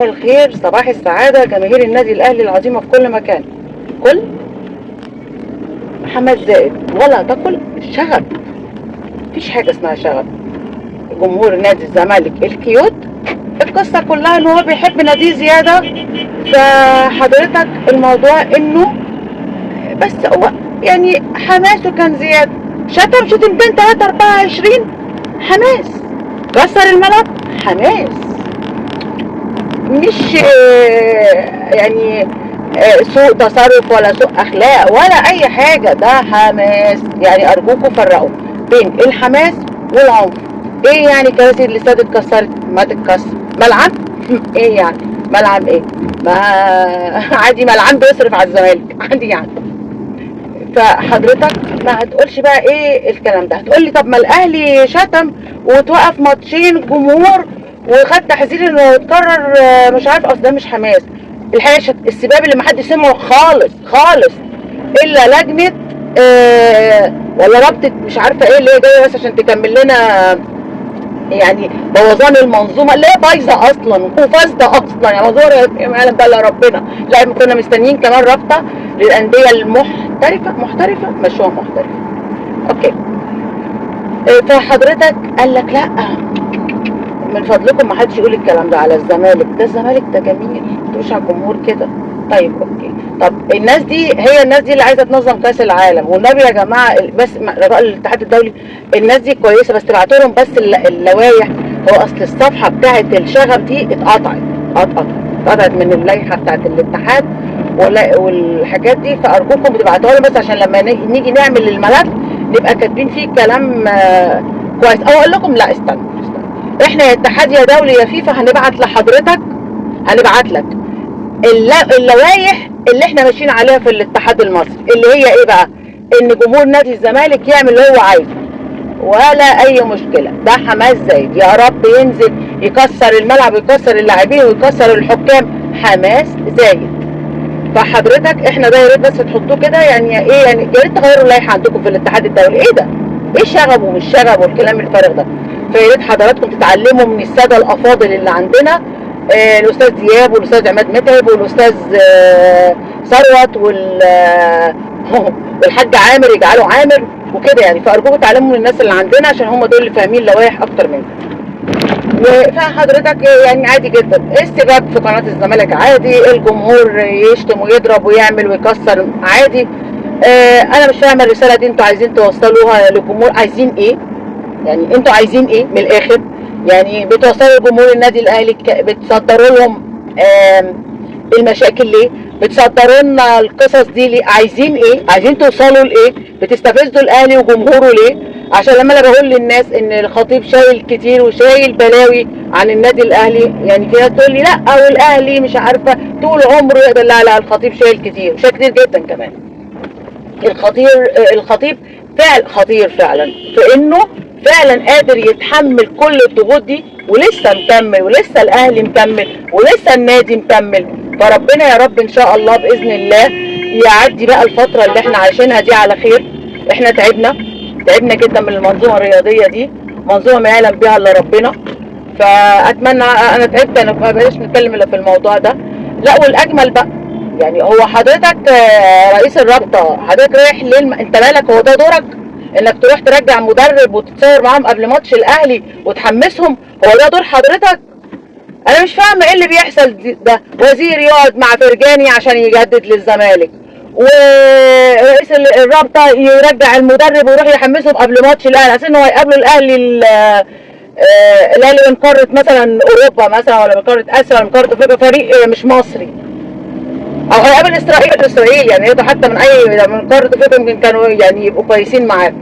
الخير، صباح السعادة جماهير النادي الأهلي العظيمة في كل مكان. كل محمد زائد ولا تقل شغب، مفيش حاجة اسمها شغب. جمهور نادي الزمالك الكيوت، القصة كلها ان هو بيحب ناديه زيادة. فحضرتك الموضوع انه بس هو يعني حماسه كان زيادة، شتم شتمتين 3 4 20 حماس، كسر الملعب حماس، مش يعني سوء تصرف ولا سوء اخلاق ولا اي حاجة، ده حماس. يعني ارجوكم فرقوا بين الحماس والعنف. ايه يعني كراسي الاستاد اتكسرت؟ ما تتكسر. ملعب ايه يعني ملعب ايه؟ ما عادي، ملعب بيصرف على الزمالك عادي يعني. فحضرتك ما هتقولش بقى ايه الكلام ده، هتقولي طب ما الاهلي شتم وتوقف ماتشين جمهور وخد تحذير انه يتكرر، مش عارف. اصل ده مش حماس الحقيقة. السباب اللي ما حدش سمعه خالص خالص الا لجنة ولا رابطه مش عارفه ايه اللي هي جاية بس عشان تكمل لنا يعني بوظان المنظومة اللي هي بايظة اصلا وفاسده اصلا، يعني منظومة ما يعلم بقى الا ربنا. لا كنا مستنيين كمان رابطه للاندية المحترفه، محترفه مشوها محترفه okay. فحضرتك قال لك لا من فضلكم ما حدش يقول الكلام ده على الزمالك، ده الزمالك ده جميل، ما تقولش على الجمهور كده. طيب okay، طب الناس دي هي الناس دي اللي عايزه تنظم كاس العالم، والنبي يا جماعة بس رجاء الاتحاد الدولي الناس دي كويسة، بس تبعتوا لهم بس اللوائح. هو اصل الصفحة بتاعه الشغب دي اتقطعت من اللائحة بتاعه الاتحاد والحاجات دي، فارجوكم تبعتوها لهم بس عشان لما نيجي نعمل الملف نبقى كاتبين فيه كلام كويس. او اقول لكم لا استنى، احنا يا اتحاد يا دولي يا فيفا هنبعت لحضرتك، هنبعت لك اللوائح اللي احنا ماشيين عليها في الاتحاد المصري، اللي هي ايه بقى؟ ان جمهور نادي الزمالك يعمل اللي هو عايزه ولا اي مشكلة. ده حماس زايد، يا رب ينزل يكسر الملعب ويكسر اللاعبين ويكسر الحكام، حماس زايد. فحضرتك احنا ده يا ريت بس تحطوه كده، يعني ايه يعني يا ريت تغيروا اللائحة عندكم في الاتحاد الدولي. ايه ده؟ ايه شغب ومش شغب والكلام الفارغ ده؟ فيا ريت حضراتكم تتعلموا من السادة الافاضل اللي عندنا، الاستاذ دياب والاستاذ عماد متعب والاستاذ ثروت والحاج عامر، يجعله عامر وكده يعني. فارجوكم تعلموا من الناس اللي عندنا عشان هم دول اللي فاهمين لوائح اكتر منكم. فحضرتك يعني عادي جدا السباب في قناة الزمالك عادي، الجمهور يشتم ويضرب ويعمل ويكسر عادي. انا مش فاهمه الرسالة دي انتوا عايزين توصلوها للجمهور، عايزين ايه؟ يعني انتوا عايزين ايه من الاخر؟ يعني بتوصلوا لجمهور النادي الاهلي، بتصدروا لهم المشاكل ليه؟ بتصدروا لنا القصص دي ليه؟ عايزين ايه؟ عايزين توصلوا لايه؟ بتستفزوا الاهلي وجمهوره ليه؟ عشان لما انا بقول للناس ان الخطيب شايل كتير وشايل بلاوي عن النادي الاهلي، يعني في ناس تقول لي لا والاهلي مش عارفه طول عمره يقدر، لا لا الخطيب شايل كتير وشايل كتير جدا كمان. الخطيب فعل خطير فعلا في انه فعلا قادر يتحمل كل الضغوط دي ولسه مكمل، ولسه الاهلي مكمل، ولسه النادي مكمل. فربنا يا رب ان شاء الله باذن الله يعدي بقى الفترة اللي احنا عايشينها دي على خير. احنا تعبنا جدا من المنظومة الرياضية دي، منظومة ما يعلم بها الا ربنا. فاتمنى، انا تعبت، انا ما بقاش نتكلم الا في الموضوع ده. لا والاجمل بقى يعني هو حضرتك رئيس الرابطة، حضرتك رايح ليه؟ انت مالك؟ هو ده دورك انك تروح ترجع مدرب وتتصور معاهم قبل ماتش الاهلي وتحمسهم؟ هو ده دور حضرتك؟ انا مش فاهمه ايه اللي بيحصل ده. وزير يقعد مع فرجاني عشان يجدد للزمالك، ورئيس الرابطة يرجع المدرب ويروح يحمسهم قبل ماتش الاهلي عشان هو يقابلوا الاهلي، الاهلي من قارة مثلا اوروبا مثلا، ولا من قارة اسيا، ولا من قارة افريقيا، فريق مش مصري، او هيقابل اسرائيل يعني حتى من اي من قارة افريقيا يمكن كانوا يعني يبقوا كويسين معاه.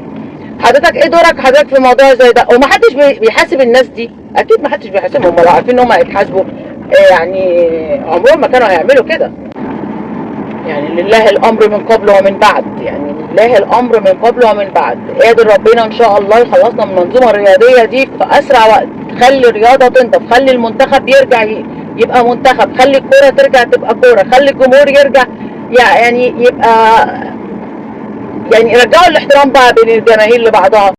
حضرتك ايه دورك حضرتك في موضوع زي ده؟ ومحدش بيحاسب الناس دي، اكيد محدش بيحاسبهم، هم لو عارفين ان هم هيتحاسبوا يعني عمرهم ما كانوا هيعملوا كده. يعني لله الامر من قبل ومن بعد، يعني لله الامر من قبل ومن بعد. قادر ربنا ان شاء الله يخلصنا من المنظومة الرياضية دي في اسرع وقت. خلي الرياضة تنضف، خلي المنتخب يرجع يبقى منتخب، خلي الكورة ترجع تبقى كورة، خلي الجمهور يرجع يعني يبقى، يعني رجعوا الاحترام بقى بين الجماهير لبعضها.